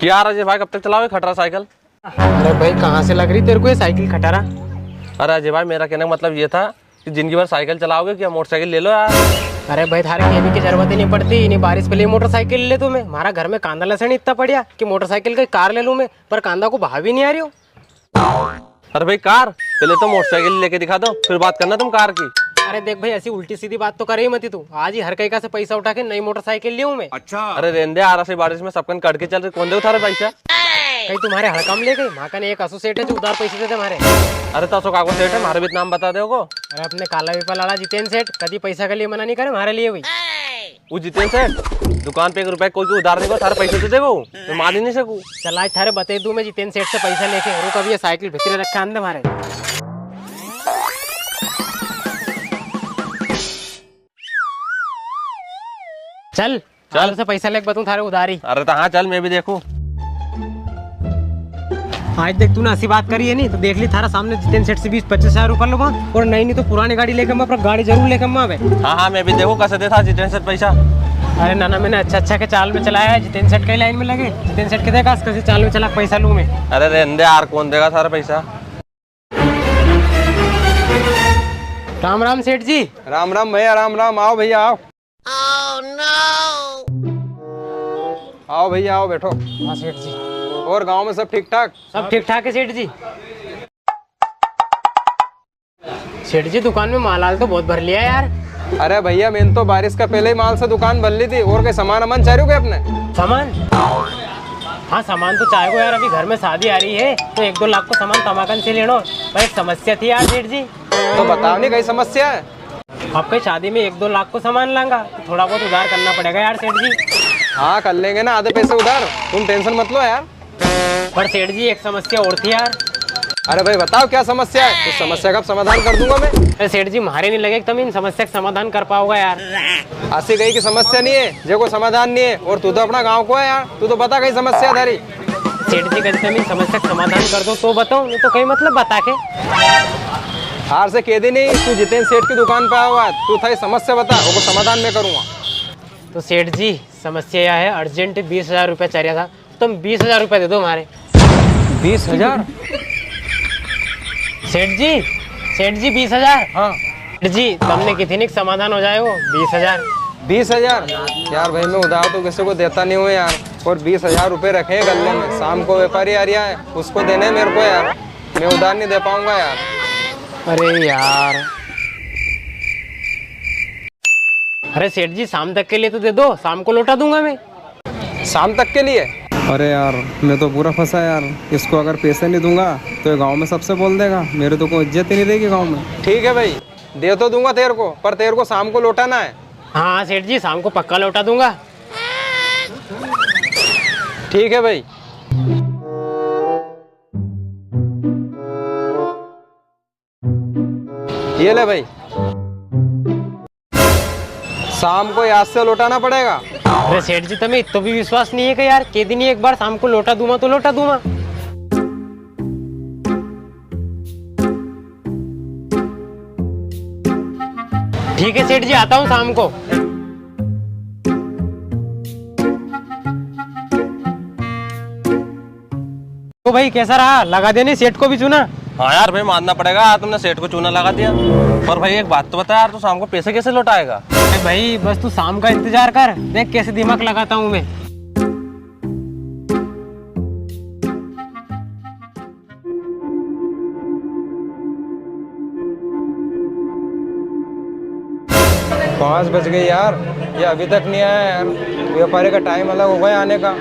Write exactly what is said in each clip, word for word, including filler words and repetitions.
क्या यार अजय भाई, कब तक चलाओगे खटारा साइकिल? अरे भाई, कहाँ से लग रही तेरे को ये साइकिल खटारा? अरे अजय भाई, मेरा कहने का मतलब ये था कि जिंदगी भर साइकिल चलाओगे क्या? मोटरसाइकिल ले लो यार। अरे भाई, थारे कहने की जरूरत ही नहीं पड़ती, इन्हीं बारिश पे लिए मोटरसाइकिल ले लूं मैं। हमारा घर में कांदा लसण इतना पड़िया कि मोटरसाइकिल की कार ले लूं मैं, पर कांदा को भाव ही नहीं आ रही हो। अरे भाई कार, पहले तो मोटरसाइकिल लेके दिखा दो, फिर बात करना तुम कार की। अरे देख भाई, ऐसी उल्टी सीधी बात तो करे ही मती तू। आज ही हर कहीं का से पैसा उठा के नई मोटरसाइकिल लियो हूं मैं। अच्छा। अरे रेंदे यार, ऐसी बारिश में सबकन कड़के चल रहे, कौन देगा थारे पैसा? कहीं तुम्हारे हड़काम ले गई? मां कने एक असो सेठ है जो उधार पैसे दे दे मारे। अरे तो असो काको सेठ है, मारे भी नाम बता दे को। अरे अपने काला पीपल वाला जितेन सेठ, कदी पैसा के लिए मना नहीं करे मारे लिए भी। वो जितेन सेठ दुकान पे एक रुपया कोई को उधार नहीं को, थारे पैसे तो देगो, मैं मान ही नहीं सकूं। चल आज थारे बता दूं मैं जितेन सेठ से पैसा लेके, रुक अभी ये साइकिल भीतरे रखा आंदे मारे। चल, चल। चल से पैसा लेके बताऊं थारे उधारी। अरे तो हाँ चल, मैं भी देखूं। आज देख तूने ऐसी बात करी है नी, तो देख ली थारा सामने जितेन सेठ से बीस पच्चीस हजार रुपया लूंगा, और नई नी तो पुरानी गाड़ी लेके मैं, पर गाड़ी जरूर लेके मैं आवे। हाँ, हाँ, मैं भी देखूं कैसे देता जितेन सेठ पैसा। अरे ना, ना, मैंने अच्छा, अच्छा के चाल में चलाया है, जितेन सेठ कई लाइन में लगे, जितेन सेठ के देखा कैसे चाल में चला, पैसा लूं मैं। अरे रेंदे यार, कौन देगा थारा पैसा? राम राम सेठ जी। राम राम भैया, राम राम। आओ भैया, आओ। आओ भैया, आओ, बैठो। हाँ सेठ जी। और गांव में सब ठीक ठाक? सब ठीक ठाक है सेठ जी। सेठ जी, दुकान में माल आल तो बहुत भर लिया यार। अरे भैया, मैंने तो बारिश का पहले ही माल से दुकान भर ली थी। और कोई सामान अमान चाह रहे हो क्या अपने? सामान? हाँ, सामान तो चाहेगो यार, अभी घर में शादी आ रही है, तो एक दो लाख को सामान तमाकन से लेनो, पर एक समस्या थी यार सेठ जी। तो बताओ नी, कई समस्या है? आपके शादी में एक दो लाख को सामान लांगा, तो थोड़ा बहुत उधार करना पड़ेगा यार सेठ जी। हाँ, कर लेंगे ना आधे पैसे उधार, तुम टेंशन मत लो यार। पर सेठ जी, एक समस्या और थी यार। अरे भाई, बताओ क्या समस्या है, उस समस्या का समाधान कर दूंगा मैं। अरे सेठ जी, म्हारे नी लगे कि तुम इन समस्या का समाधान कर पाओगा यार। ऐसी कई की समस्या नी है जेको समाधान नी है, और तू तो अपना गांव को है यार, तू तो बता कई समस्या है थारी। सेठ जी, कदी तुम इन समस्या का समाधान कर दो तो बताओ, नी तो कई मतलब बता के। हार से कह दी नी, तू जितेन सेठ की दुकान पे आयो, तू थारी समस्या बता, उको समाधान मैं करूंगा। तो सेठ जी, समस्या या है, urgent बीस हजार रुपया चाह रहा था, तुम बीस हजार रुपया दे दो म्हारे। बीस हजार? सेठ जी, सेठ जी, बीस हजार। हाँ। सेठ जी, तुमने कितनी समाधान हो जाएगो? बीस हजार। बीस हजार? यार भाई, मैं उधार तो किसी को देता नहीं हूँ यार, और बीस हजार रुपये रखे हैं गल्ले में, शाम को व्यापारी आ रहा है, उसको देने हैं मेरे को यार, मैं उधार नहीं दे पाऊंगा यार। अरे यार, अरे सेठ जी, शाम तक के लिए तो दे दो, शाम को लौटा दूंगा मैं। शाम तक के लिए? अरे यार, मैं तो पूरा फंसा यार। इसको अगर पैसे नहीं दूंगा तो ये गांव में सबसे बोल देगा, मेरी तो कोई इज्जत ही नहीं रहेगी गांव में। ठीक है भाई, दे तो दूंगा तेरे को, पर तेरे को शाम को लौटाना है। हाँ, हाँ सेठ जी, शाम को पक्का लौटा दूंगा। ठीक है भाई। ये ले भाई, शाम को याद से लौटाना पड़ेगा। अरे सेठ जी, तुम्हें इतो भी विश्वास नहीं है कि यार, के दिन ही एक बार शाम को लौटा दूंगा तो लौटा दूंगा। ठीक है सेठ जी, आता हूँ शाम को। तो भाई, कैसा रहा? लगा दिया नी सेठ को भी चूना? हाँ यार भाई, मानना पड़ेगा यार, तुमने सेठ को चूना लगा दिया। पर भाई, एक बात तो बता यार, तू शाम को पैसे कैसे लौटाएगा? अरे भाई, बस तू शाम का इंतजार कर, देख कैसे दिमाग लगाता हूँ मैं। पाँच बज गए यार, ये अभी तक नहीं आया यार। व्यापारी का टाइम अलग हो गया आने का,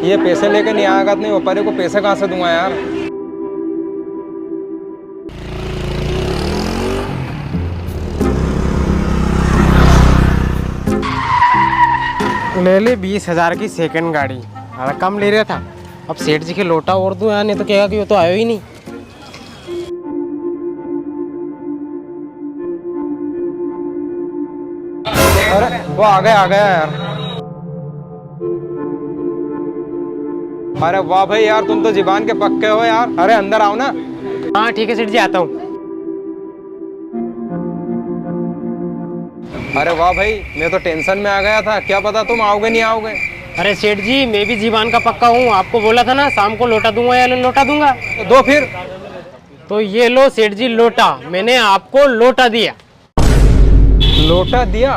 ये पैसे लेके नहीं आएगा तो नहीं, व्यापारी को पैसे कहाँ से दूंगा यार? ले ली बीस हजार की सेकंड गाड़ी, रकम ले रहा था। अब सेठ जी के लोटा और दूं यार, नहीं तो कहेगा कि वो तो आयो ही नहीं। अरे, वो आ गया, आ गया यार। अरे वाह भाई यार, तुम तो जुबान के पक्के हो यार। अरे, अंदर आओ ना। हाँ, ठीक है सेठ जी, आता हूँ। अरे वाह भाई, मैं तो टेंशन में आ गया था, क्या पता तुम आओगे नहीं आओगे। अरे सेठ जी, मैं भी जीवान का पक्का हूँ, आपको बोला था ना शाम को लौटा दूंगा या नहीं लौटा दूंगा। तो दो फिर। तो ये लो सेठ जी लोटा, मैंने आपको लोटा दिया। लोटा दिया?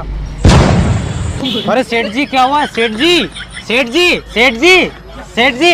अरे सेठ जी, क्या हुआ सेठ जी? सेठ जी, सेठ जी, सेठ जी।